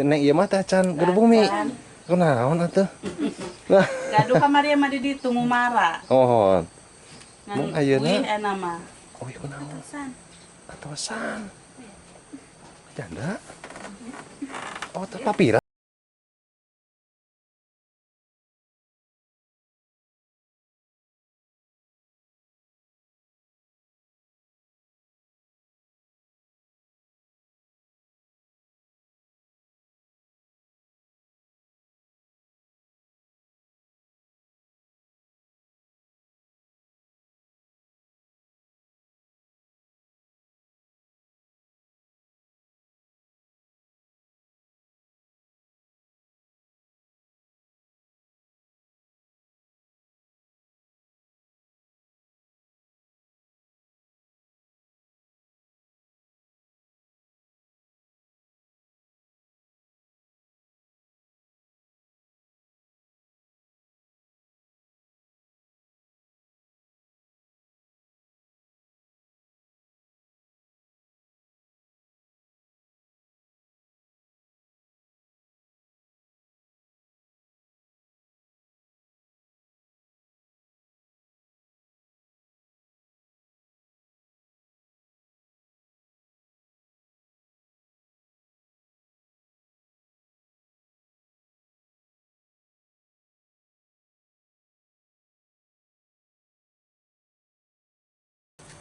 Si Neng ieu mah teh can gaduh bumi. Kunaon atuh? Nah, Gaduh kamari mah di ditu ngumara. oh. Ngan Mung ayeuna? uih eta mah. Oh, ieu kunaon? Atosan. Atosan. Janda. Oh, teh papira.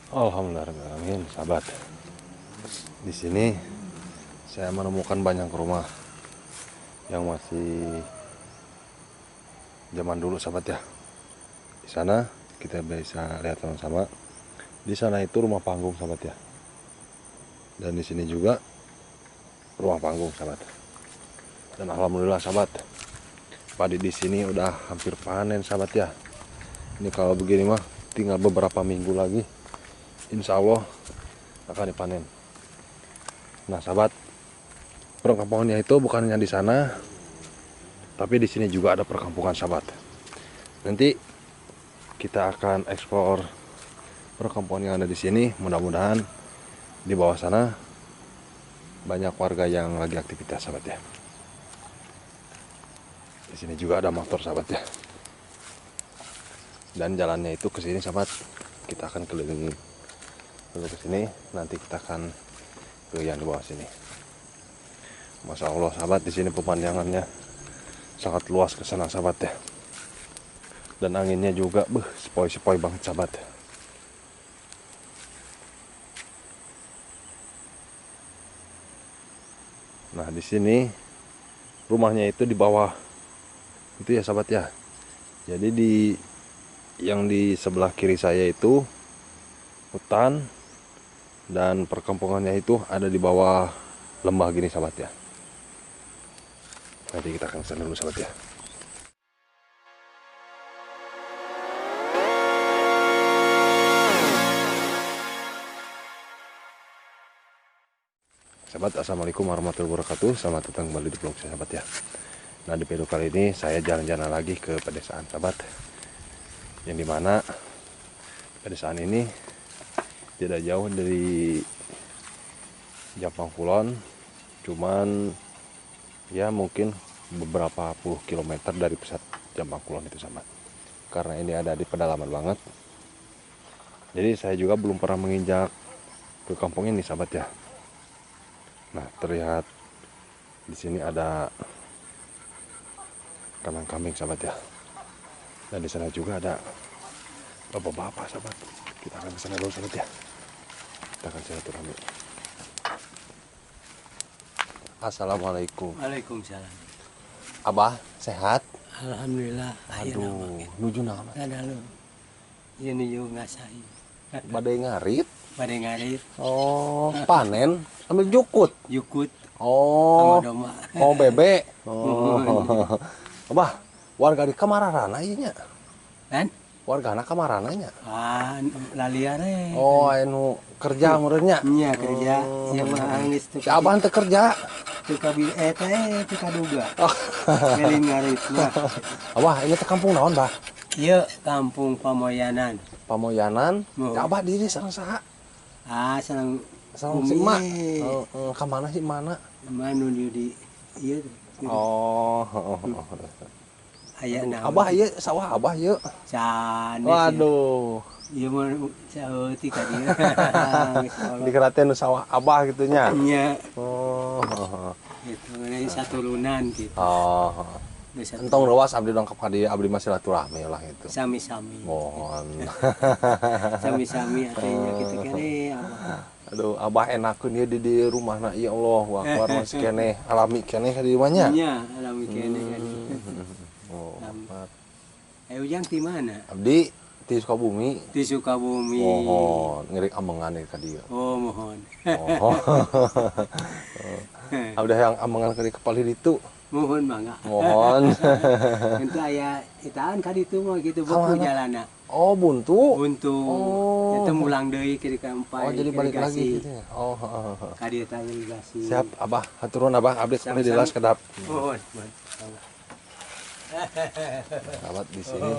Alhamdulillah, sahabat. Di sini saya menemukan banyak rumah yang masih zaman dulu, sahabat ya. Di sana kita bisa lihat sama-sama. Di sana itu rumah panggung, sahabat ya. Dan di sini juga rumah panggung, sahabat. Dan alhamdulillah, sahabat, padi di sini udah hampir panen, sahabat ya. Ini kalau begini mah tinggal beberapa minggu lagi, insya Allah akan dipanen. Nah, sahabat, perkampungannya itu bukannya di sana, tapi di sini juga ada perkampungan, sahabat. Nanti kita akan eksplor perkampungan yang ada di sini. Mudah-mudahan di bawah sana banyak warga yang lagi aktivitas, sahabat ya. Di sini juga ada motor, sahabat ya. Dan jalannya itu ke sini, sahabat. Kita akan keliling dulu ke sini, nanti kita akan ke yang di bawah sini. Masya Allah, sahabat, di sini pemandangannya sangat luas ke sana, sahabat ya. Dan anginnya juga sepoi-sepoi banget, sahabat. Nah, di sini rumahnya itu di bawah itu ya, sahabat ya. Jadi di yang di sebelah kiri saya itu hutan, dan perkampungannya itu ada di bawah lembah gini, sahabat ya. Nanti kita akan kesana dulu, sahabat ya. Sahabat, assalamualaikum warahmatullahi wabarakatuh. Selamat datang kembali di vlog saya, sahabat ya. Nah, di video kali ini saya jalan-jalan lagi ke pedesaan, sahabat. Yang dimana pedesaan ini tidak jauh dari Jampang Kulon, cuman ya mungkin beberapa puluh kilometer dari pusat Jampang Kulon itu, sahabat. Karena ini ada di pedalaman banget, jadi saya juga belum pernah menginjak ke kampung ini, sahabat ya. Nah, terlihat di sini ada kandang kambing, sahabat ya. Dan di sana juga ada bapak-bapak, sahabat. Kita akan ke sana dulu, sahabat ya. Kita akan silaturahmi. Assalamualaikum. Waalaikumsalam. Abah sehat? Alhamdulillah. Aduh, nuju naon? Ada lu. Ieu nuju ngasai. Badai ngarit? Badai ngarit. Oh, panen sambil jukut. Jukut. Oh. Sama domba. Oh, bebek. Oh. Abah, warga di kamarana ieu nya? Kan? Wargana kamarana nya? Ah, laliare. Oh, anu kerja meureun nya? Nya kerja. Ieu mah geus teu. Si Abah teu kerja. Teu kabi eta teu kaduga. Oh. Ngeling ngarit mah. Abah, ini teh kampung naon, Bah? Ieu kampung Pamoyanan. Pamoyanan? Oh. Abah diri sareng saha? Ah, sareng sareng si emak. Heeh, ka mana si mana? Manu di Ieu. Oh. Aya naon. Abah ieu sawah abah ieu. Sanes. Waduh. Ieu mah saeutik ka dieu. Dikira teh nu sawah abah gitu nya. Nya. Oh. Gitu, ngeunai saturunan gitu. Oh. Entong reuas abdi dongkap ka dieu, abdi mah silaturahmi lah gitu. Sami-sami. Mohon. Sami-sami artinya kitu keneh abah. Aduh, abah enakeun ieu di rumahna, ya Allah, akbar masih keneh alami keneh ka di mah nya. Nya, alami keneh ka dieu. Oh, akbar. Ujang ti mana? Abdi ti Sukabumi. Ti Sukabumi. Mohon, ngiring amengan ka dieu. Oh, mohon. Oh. Abdi hayang amengan ka di kepali ditu. Mohon mangga. Mohon. Tentu aya itaan ka ditu mah gitu beku jalanna. Oh, buntu. Buntu. Oh. Eta mulang deui ke kampai. Oh, jadi balik lagi gitu ya. Oh, heeh. Ka dieu teh irigasi. Siap, Abah. Hatur nuhun Abah, abdi sekali dilas kedap. Mohon. Sahabat di sini.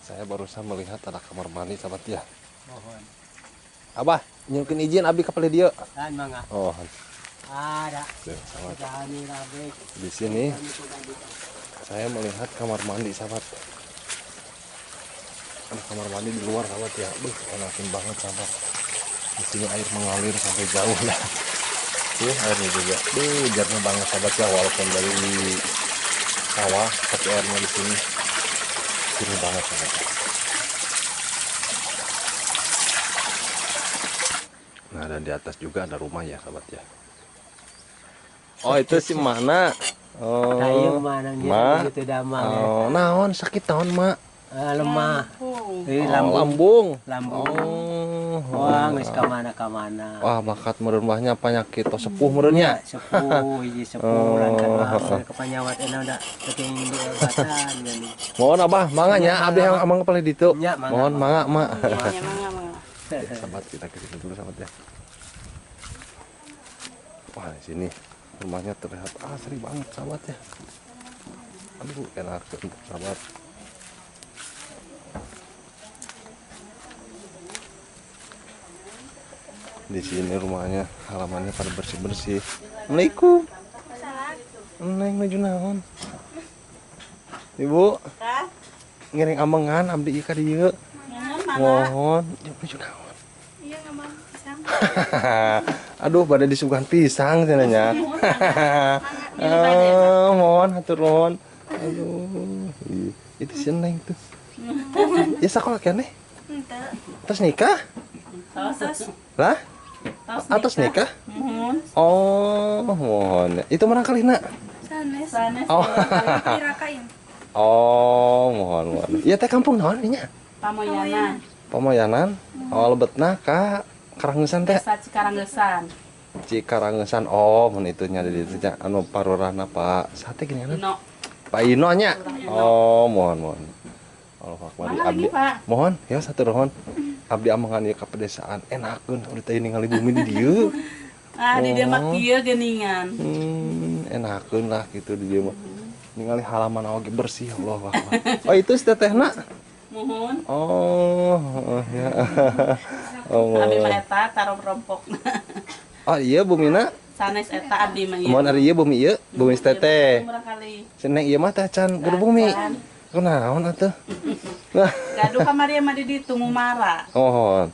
Saya barusan melihat ada kamar mandi, sahabat ya. Mohon. Abah, nyungkeun izin abdi ka palih dieu. Kan mangga. Oh. Ada. Sahabat. Di sini saya melihat kamar mandi, sahabat. Ada kamar mandi di luar, sahabat ya. Duh, enakin banget, sahabat. Di sini air mengalir sampai jauh ya. Tuh airnya juga. Duh, jernih banget, sahabat ya, walaupun dari sawah, tapi airnya di sini jernih banget, sahabat. Nah, dan di atas juga ada rumah ya, sahabat ya. Oh, itu si mana? Oh, ma. Gitu damang. Oh, naon sakit naon, Mak? Lemah. Lambung. Lambung. Oh. Wah, geus ka mana-ka mana. Wah, bakat meureun mah nya panyakit tos sepuh meureun nya. Sepuh, hiji sepuh lan kan kepanyawat enak da saking diobatan geuning. Mohon Abah, mangga nya abdi hayang amang palih ditu. Mohon mangga, Mak. Mangga, mangga. Sahabat, kita ke sini dulu, sahabat ya. Wah, di sini rumahnya terlihat asri banget, sahabat ya. Aduh, enak sahabat. Di sini rumahnya, halamannya pada bersih-bersih. Assalamualaikum. Neng nuju naon? Ibu. Ngiring amengan abdi ieu ka dieu. Mohon, nuju naon? Iya, ngamang pisang. Aduh, pada disuguhan pisang cenah nya. Mohon hatur nuhun. Aduh, itu si Neng tuh. Ya sekolah keneh? Henteu. Terus nikah? Tos. Lah? Atos nikah? Mohon. Oh, mohon. Itu marangkali nak? Sanes. Sanes. Oh. Oh, mohon, mohon. Ieu teh kampung naon nya? Pamoyanan. Pamoyanan? Oh, lebetna ka Karanggeusan teh? Desa Cikaranggesan. Cikaranggesan. Oh, mun itu nya di ditu nya anu parurahna Pak sate geuningan. Ino. Pak Ino nya. Oh, mohon, mohon. Allah akbar. Abdi. Mohon, ya satu nuhun. Abdi amangan ieu ka pedesaan enakeun udah teh ningali bumi di dieu. Ah, di dieu mah kieu geuningan. Enakeun lah gitu di dieu mah. Ningali halaman oge bersih, Allah akbar. Oh, itu si tetehna. Mohon. Oh, ya. Oh. Abdi mah eta tarom-rompokna. Oh, iya bumina? Sanes eta abdi mah ieu. Mohon ari ieu bumi ieu, bumi si teteh. Seneng ieu mah teh can kudu bumi. Kunaon atuh? Gaduh kamari mah di ditu ngumara. Oh.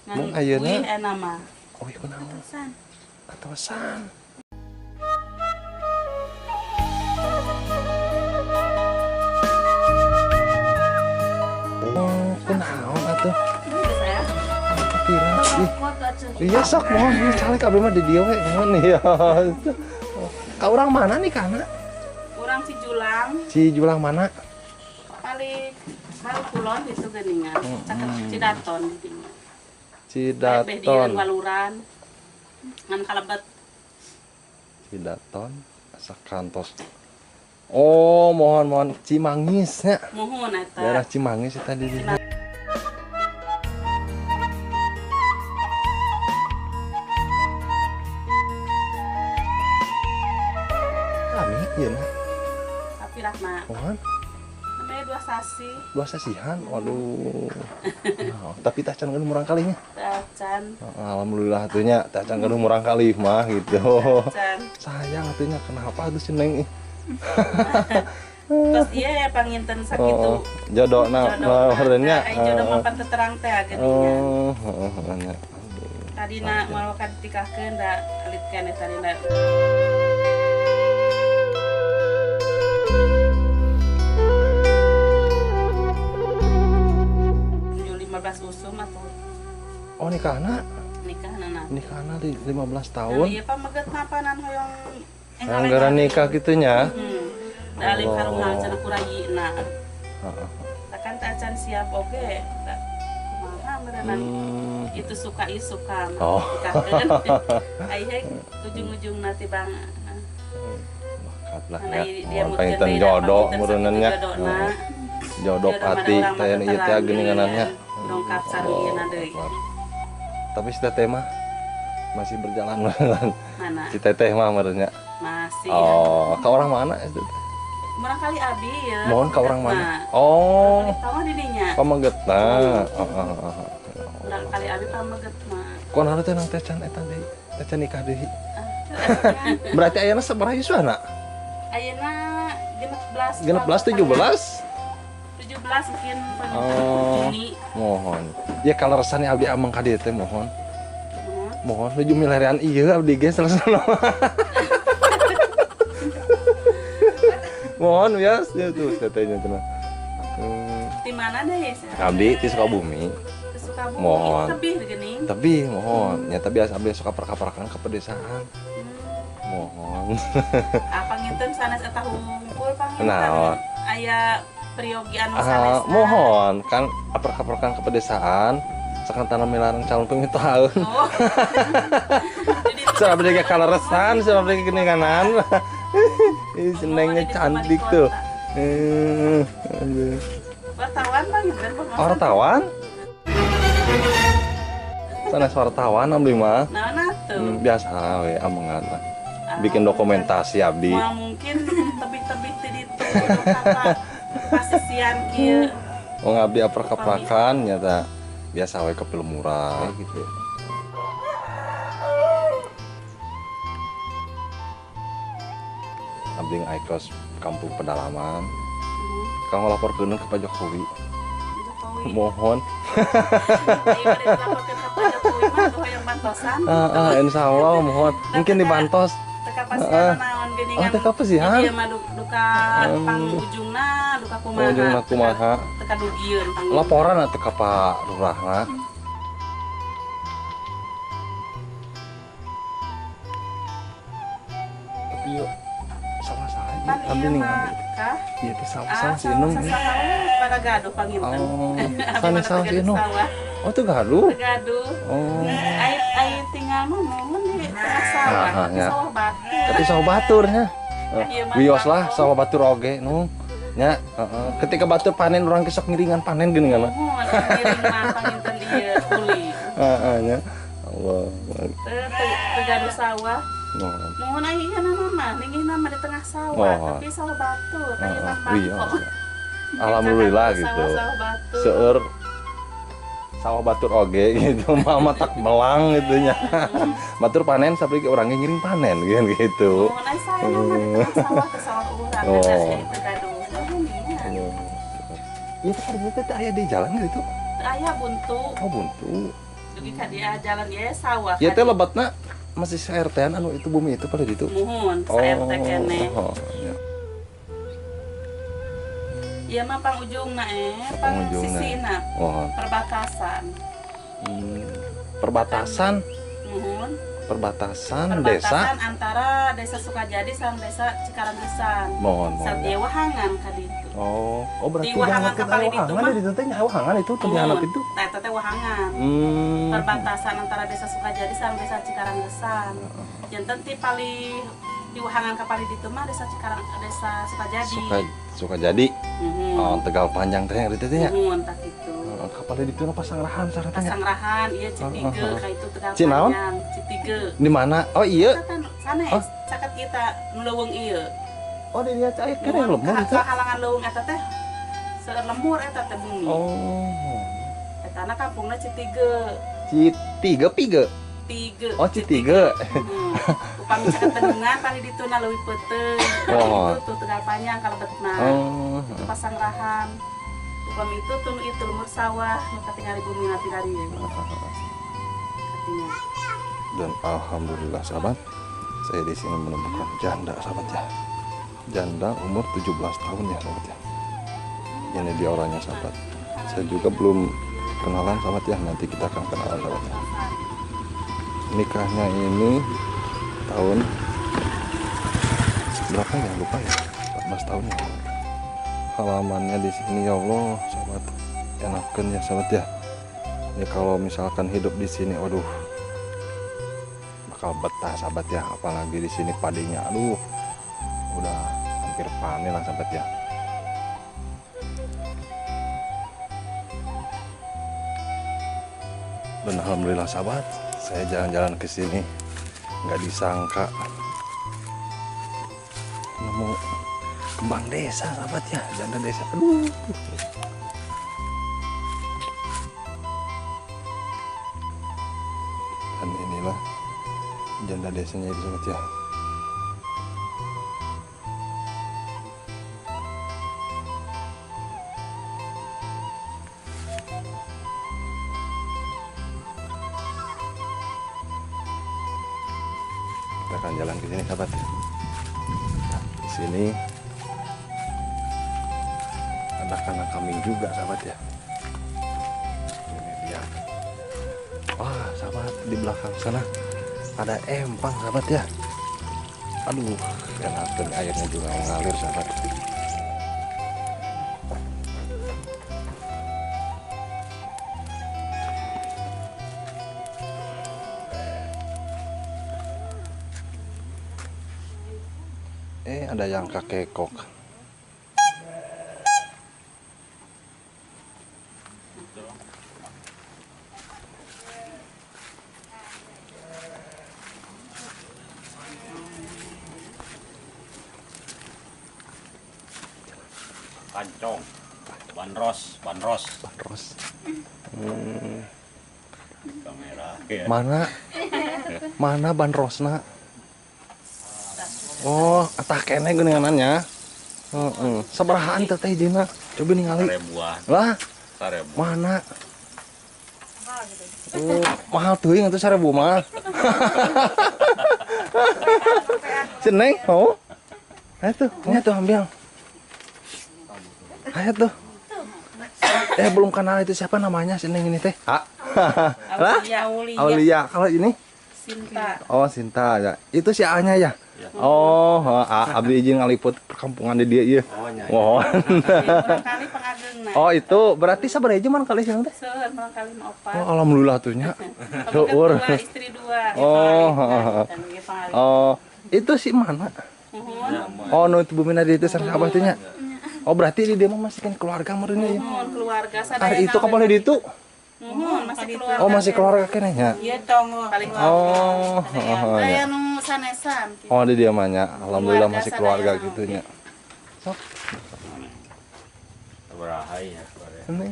Mun ayeuna uih mah. Oh, ieu kunaon? Atosan. Atosan. Oh, kunaon atuh? Iya sok mohon calik abdi mah di dieu we mohon ieu. Ka urang mana nih kana? Urang Cijulang. Cijulang mana? Paling baru kulon itu geuningan. Caket Cidaton di dinya. Cidaton. Waluran. Ngan kalebet. Cidaton asa kantos. Oh, mohon mohon Cimanggis nya. Mohon eta. Daerah Cimanggis eta di dinya. Kami ieu mah. Sapirahna. Mohon. Namanya sasih. 2 sasihan. Waduh. Nah, tapi tah can gaduh murang kalinya. Tacan. Alhamdulillah atuh nya tah can gaduh murang kali mah gitu. Tacan. Sayang atuh nya kenapa atuh si Neng ih. Terus iya panginten sakitu. Jodona meureun nya. Ai jodoh mah pan teu terang teh geuningan. Oh, heeh nya. Tadina moal ka ditikahkeun da alit keneh tadina. Tujuh 15 usum atuh. Oh, nikahna? Nikahna na. Nikahna di 15 tahun. Iya pameget mapanan hoyong anggaran nikah gitu nya. Da alim karungal cenah kurayina. Heeh. Kan teh acan siap oge. Kumaha meureunnan. Itu suka isuka. Oh. Ai ujung-ujungna tibang. Bakat lah ya. Mun panginten jodoh meureunnan nya. Jodoh pati teh ieu teh geuninganna. Dongkap sareng ieu deui. Tapi si teteh mah masih berjalan meureun. Mana? Si teteh mah meureun nya. Masih. Oh, ke orang mana itu? Murang kali abi ya. Mohon ke orang mana? Oh. Tahu didinya. Pamegetna. Heeh. Murang kali abi pamegetna. Kunaon hareuh teh nang teh can eta deui? Teh can nikah deui. Berarti ayeuna sabaraha yuswana? Ayeuna 16. 16 17? 17 mungkin Juni. Mohon. Ya kaleresan abdi ameng ka dieu teh mohon. Mohon nuju milarian ieu abdi ge selesai. Mohon ya, tuh tetehnya tenang. Di mana deh? Abdi di Sukabumi. Di Sukabumi. Mohon. Tebih geuning. Tebih mohon. Nyata biasa abdi suka perka-perkaan ke pedesaan. Mohon. Apa nginten sanes eta hungkul panginten. Naon? Aya priyogi anu sanesna. Mohon kan perka-perkaan ke pedesaan sakantana milarang calon pemitohaeun. Oh. Jadi abdi ge kaleresan, abdi ge geuninganan. Ih, senengnya cantik tuh. Wartawan bang, wartawan? Sanes wartawan abdi mah. Naon atuh? Biasa we amongan lah. Bikin dokumentasi abdi. Moal mungkin tebih-tebih ti ditu pasisian kieu. Oh, abdi aprek-aprekan nyata biasa we ke film murah gitu. Abdi ngaikos kampung pedalaman. Kang laporkeun ke Pak Jokowi. Jokowi. Mohon. Ayo dilaporkeun ke Pak Jokowi mah tuh hoyong bantosan. Heeh, insyaallah mohon. Mungkin dibantos. Teu kapasihan naon geuningan. Oh, teu kapasihan. Ieu mah duka pangujungna, duka kumaha. Ujungna kumaha. Teu kadugieun pang. Laporan atuh ka Pak Lurahna. Tapi yuk sama saja abdi ningali. Ieu teh salah si Inung. Pada gaduh panginten. Oh, sanes salah si Inung. Oh, teu gaduh. Teu gaduh. Oh. Ai tinggal mah mohon di tengah sawah, tapi sawah batur. Tapi sawah batur nya. Wios lah sawah batur oge nu. Nya, heeh. Ketika batur panen urang ge sok ngiringan panen geuningan mah. Mohon ngiring mah panginten ieu kuli. Heeh nya. Allah. Teu gaduh sawah. Mohon ai ieu mah ninggihna mah di tengah sawah, tapi sawah batur, aya mah. Alhamdulillah gitu. Seueur sawah batur oge gitu, mama tak melang gitu nya. Batur panen sampai ke orangnya ngiring panen gitu. Mohon ai saya mah di tengah sawah ke sawah urang teu gaduh. Ieu teh hareupeun teh aya di jalan gitu. Teu aya buntu. Oh, buntu. Dugi ka dieu jalan ieu sawah. Ieu teh lebatna masih sa-RT-an anu itu bumi itu pada ditu. Muhun, sa-RT keneh. Oh, ya. Ieu mah pangujungna pang sisina. Oh. Perbatasan. Perbatasan? Muhun. Perbatasan desa? Perbatasan antara desa Sukajadi sama desa Cikaranggesan. Mohon, mohon. Satya wahangan ka ditu. Oh, oh berarti di wahangan ka palih ditu mah. Di ditu teh nya wahangan itu teh dihanap itu. Nah, eta teh wahangan. Perbatasan antara desa Sukajadi sama desa Cikaranggesan. Janten ti palih di wahangan ka palih ditu mah desa Cikarang desa Sukajadi. Sukajadi. Oh, Tegal Panjang teh yang ditu teh nya. Muhun tah kitu. Kapal di ditu pasangrahan sareng teh. Pasangrahan ieu Citige ka itu Tegal Panjang, Citige. Di mana? Oh iya. Sanes, caket kita nu leuweung ieu. Oh di dieu aya keneh lembur itu. Halangan leuweung eta teh Seueur lembur eta teh bumi. Oh. Etana kampungna Citige. Citige pige. Tige. Oh, Citige. Upami caket bendungan paling dituna leuwih peuteung. Oh. Itu tuh Tegal Panjang kalebetna. Oh. Itu Pasangrahan. Upami itu tunu itu lembur sawah nu katingali bumi na ti dieu. Katingali. Dan alhamdulillah sahabat, saya di sini menemukan janda sahabat ya. Janda umur 17 tahun ya sahabat ya. Ini dia orangnya sahabat. Saya juga belum kenalan sahabat ya, nanti kita akan kenalan sahabat ya. Nikahnya ini tahun berapa ya, lupa ya, 14 tahun ya. Halamannya di sini ya Allah sahabat, enakan ya sahabat ya. Ini kalau misalkan hidup di sini, waduh, bakal betah sahabat ya. Apalagi di sini padinya, aduh, udah hampir panen lah sahabat ya. Dan alhamdulillah sahabat, saya jalan-jalan ke sini nggak disangka nemu kembang desa sahabat ya, janda desa. Aduh. Dan inilah janda desanya itu sahabat ya. Kita akan jalan ke sini sahabat. Nah, di sini ada kandang kambing juga sahabat ya. Ini dia. Wah sahabat, di belakang sana ada empang sahabat ya. Aduh, enak, airnya juga mengalir sahabat. Ada yang kakekok. Kancong, bandros, bandros, bandros. Kamera. Ya. Mana, mana bandrosna? Oh, atah kene geuningannya. Heeh. Sabarahaan teh teh hijina? Coba ningali. Sarebuan. Lah, sarebu. Mana? Oh, mahal teuing atuh 1000 mah. Ceneng, oh. Ayo tuh, ini tuh ambil. Ayo tuh. Belum kenal itu siapa namanya si Neng ini teh? Ah. Lah? Aulia. Aulia. Kalau ini? Sinta. Oh, Sinta ya. Itu si A-nya ya? Ya. Oh, abdi izin ngaliput perkampungan di dia ieu. Oh, nya. Oh. Kali pangagengna. Oh, itu berarti sabaraha hiji man kali sih teh? Seueur mah kali mah opat. Oh, alhamdulillah tuh nya. Seueur. Istri dua. Oh, oh, itu si mana? Oh, nu itu bumina di itu sareng abah teh nya. Oh, berarti di dia mah masih kan keluarga meureun ya. Keluarga sadaya. Ari itu kapal di itu? Masih keluarga. Oh, masih keluarga keneh nya. Iya, tong paling keluarga. Oh, aya nu sanesan. Oh, di dia mah nya. Alhamdulillah masih keluarga gitu nya. Sok. Sabaraha ya? Ini.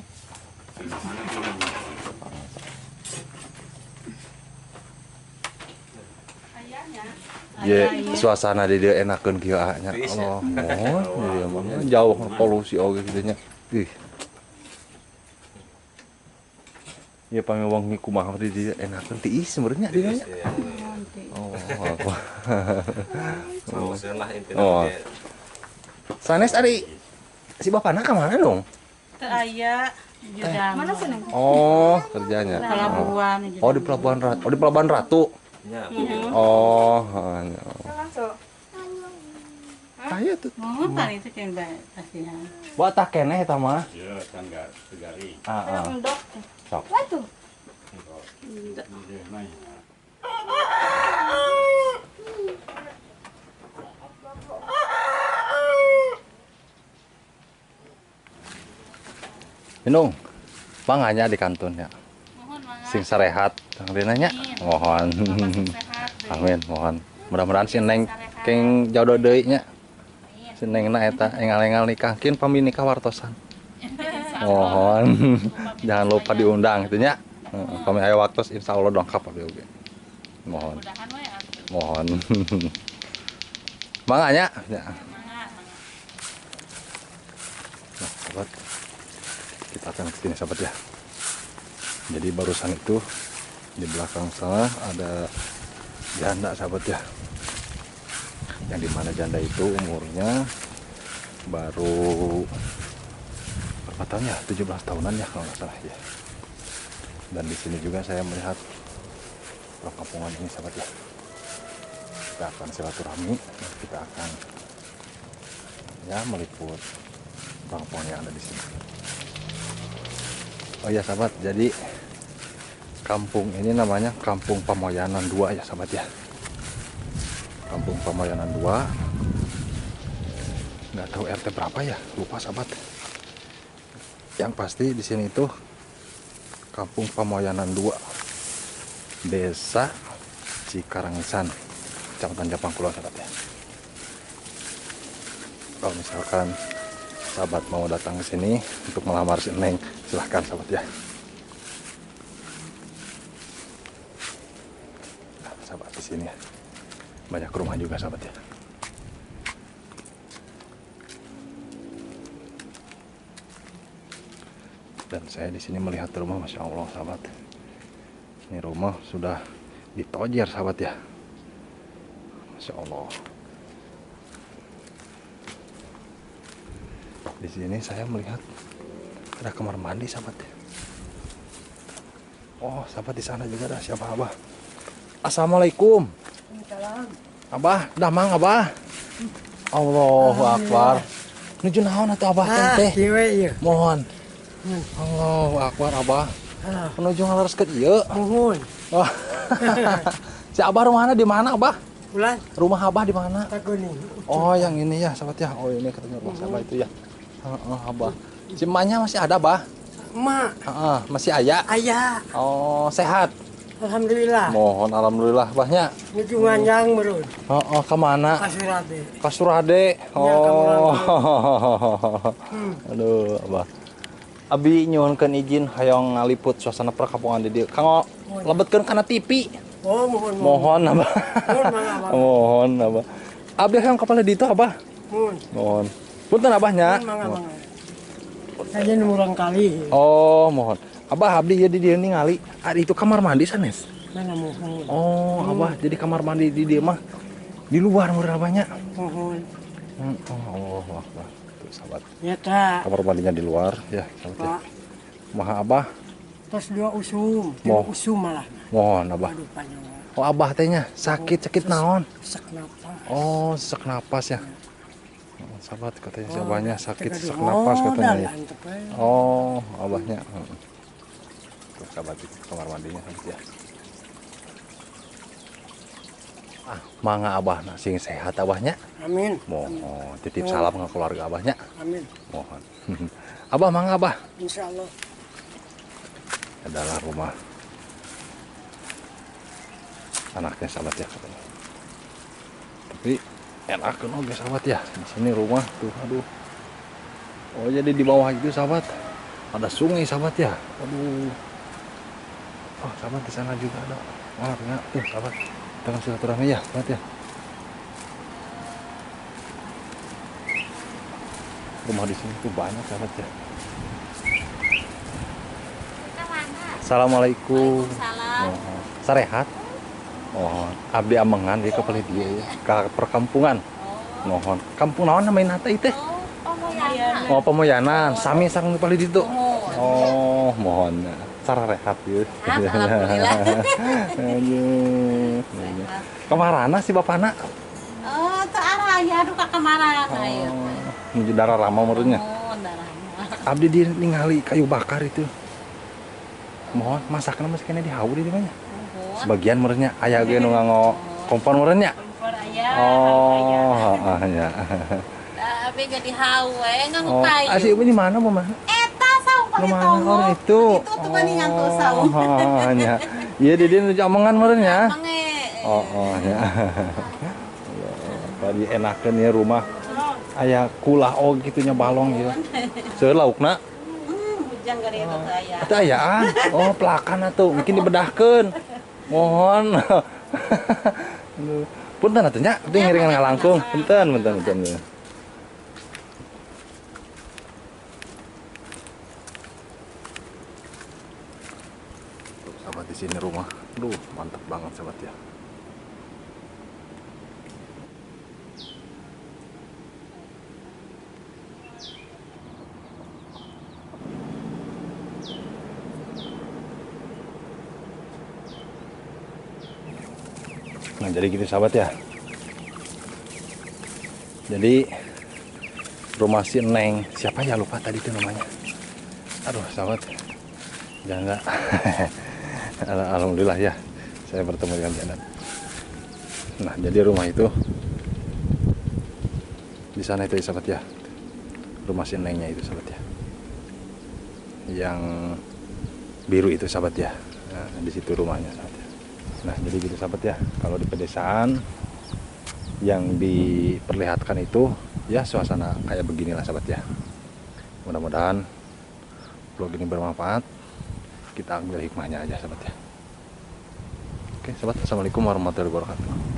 Ye, suasana di dia enakeun kieu nya. Allah, oh, di dia mah jauh polusi oge kitu nya. Ih. Ya pami wangi kumaha di dia enakeun tiis sebenarnya di dia. Oh, oh. Sanes ari si bapana ka mana dong? Teu aya. Mana sih Neng? Oh, kerjanya. Pelabuhan. Oh, di Pelabuhan Ratu. Oh, di Pelabuhan Ratu. Oh, Ayo tuh. Mau tadi itu kan pastinya. Buat tak keneh eta mah. Iya, kan enggak segari. Heeh. Sok. Waduh. Minum. Manganya di kantunnya. Sing sarehat, kang nanya. Mohon. Amin, mohon. Mudah-mudahan si Neng keng jodoh deui nya. Si Neng na eta engal-engal nikah kin pami nikah wartosan. Mohon jangan lupa diundang gitu nya. Kami aya waktu insya Allah dongkap abdi oge. Mohon. Mohon. Mangga nya. Ya. Nah, sahabat, kita akan ke sini sahabat ya. Jadi barusan itu di belakang sana ada janda sahabat ya. Yang dimana janda itu umurnya baru berapa tahun ya? 17 tahunan ya kalau nggak salah ya. Dan di sini juga saya melihat perkampungan ini sahabat ya. Kita akan silaturahmi, kita akan ya meliput perkampungan yang ada di sini. Oh ya sahabat, jadi kampung ini namanya Kampung Pamoyanan 2 ya sahabat ya. Kampung Pamoyanan 2. Nggak tahu RT berapa ya, lupa sahabat. Yang pasti di sini itu Kampung Pamoyanan 2, Desa Cikarangesan, Kecamatan Jampang Kulon sahabat ya. Kalau misalkan sahabat mau datang ke sini untuk melamar si Neng, silahkan sahabat ya. Nah, sahabat di sini ya, banyak rumah juga sahabat ya. Dan saya di sini melihat rumah, masya Allah sahabat. Ini rumah sudah ditojer sahabat ya, masya Allah. Di sini saya melihat ada kamar mandi sahabat ya. Oh sahabat, di sana juga ada siapa abah? Assalamualaikum. Abah, damang abah. Allahu Akbar. Nuju naon atuh abah teh? Mohon. Allahu Akbar abah. Menuju ngalereskeun ieu. Mohon. Oh. Si abah rumahnya di mana abah? Bulan. Rumah abah di mana? Oh, yang ini ya sahabat ya. Oh ini katanya rumah sahabat itu ya. Heeh, abah. Si emaknya masih ada, Bah? Emak. Heeh, masih ayah? Ayah. Oh, sehat. Alhamdulillah. Mohon alhamdulillah, Bahnya. Nuju nganjang meureun. Heeh, ke mana? Kasurade. Kasurade. Oh. Aduh, Abah. Abi nyuhunkeun izin hayang ngaliput suasana perkampungan di dieu. Kanggo lebetkeun kana TV. Oh, mohon. Mohon, Abah. Mohon, Abah. Abi hayang kapal di ditu, Abah. Mohon. Mohon. Punten abahnya. Saya murang kali. Oh, mohon. Abah abdi jadi dia ningali. Ada itu kamar mandi sanes. Mana mohon. Oh, abah jadi kamar mandi di dia mah di luar murah abahnya. Mohon. Oh, Allah Akbar. Tuh sahabat. Nyata. Kamar mandinya di luar ya, sahabat ya. Maha abah. Terus dua usum, dua usum malah. Mohon abah. Aduh, panjang. Oh, abah tehnya sakit, sakit naon? Sesak napas. Oh, sesak napas ya. Sahabat katanya si abahnya sakit sesak napas katanya. Oh, abahnya. Tuh sahabat itu kamar mandinya sahabat ya. Ah, mangga abah nah, sing sehat abahnya. Amin. Mohon titip salam ke keluarga abahnya. Amin. Mohon. Abah mangga abah. Insyaallah. Adalah rumah anaknya sahabat ya katanya. Tapi enak kan oke sahabat ya. Di sini rumah tuh, aduh. Oh jadi di bawah itu sahabat ada sungai sahabat ya. Aduh. Oh sahabat di sana juga ada orangnya tuh sahabat. Kita kan silaturahmi ya sahabat ya. Rumah di sini tuh banyak sahabat ya. Assalamualaikum. Waalaikumsalam. Oh, sarehat. Oh, abdi amengan di kapal dia ya, ke perkampungan. Oh. Mohon. Kampung naon namanya teh teh? Oh, Pamoyanan. Oh, Pamoyanan. Sami sareng palih ditu. Oh. Oh, mohon. Cara rehat ieu. Alhamdulillah. Aduh. Kamarana si bapana? Oh, teu araya aduh ka kamarana ieu. Menuju darah rama menurutnya. Oh, darah rama. Abdi di ningali kayu bakar itu. Mohon masakna masih kena dihaur di mana? Sebagian menurutnya aya ge nu nganggo kompor menurutnya. Kompor aya. Oh, heeh nya. Da abi ge dihaur we nganggo kayu. Oh, asih di mana mah? Eta saung pakai tongo. Oh, itu. Itu tuh geuningan tuh saung. Oh, nya. Ieu di dieu nuju omongan meureun nya. Oh, oh nya. Tadi enakeun ya rumah. Aya kulah og kitu nya balong ieu. Seueur laukna. Ujang gari eta teu aya. Teu ayaan. Oh, pelakan atuh, mungkin dibedahkeun. Mohon. Punten atuh nya, abdi ngiringan ngalangkung. Punten, punten, punten. Tuh, sahabat, di sini rumah. Duh, mantap banget sahabat ya. Nah, jadi gitu sahabat ya. Jadi rumah si Neng, siapa ya lupa tadi itu namanya. Aduh sahabat, jangan. Alhamdulillah ya, saya bertemu dengan Janet. Nah, jadi rumah itu di sana itu ya sahabat ya. Rumah si Nengnya itu sahabat ya. Yang biru itu sahabat ya. Nah, di situ rumahnya sahabat ya. Nah, jadi gitu sahabat ya, kalau di pedesaan yang diperlihatkan itu ya suasana kayak beginilah sahabat ya. Mudah-mudahan vlog ini bermanfaat, kita ambil hikmahnya aja sahabat ya. Oke sahabat, assalamualaikum warahmatullahi wabarakatuh.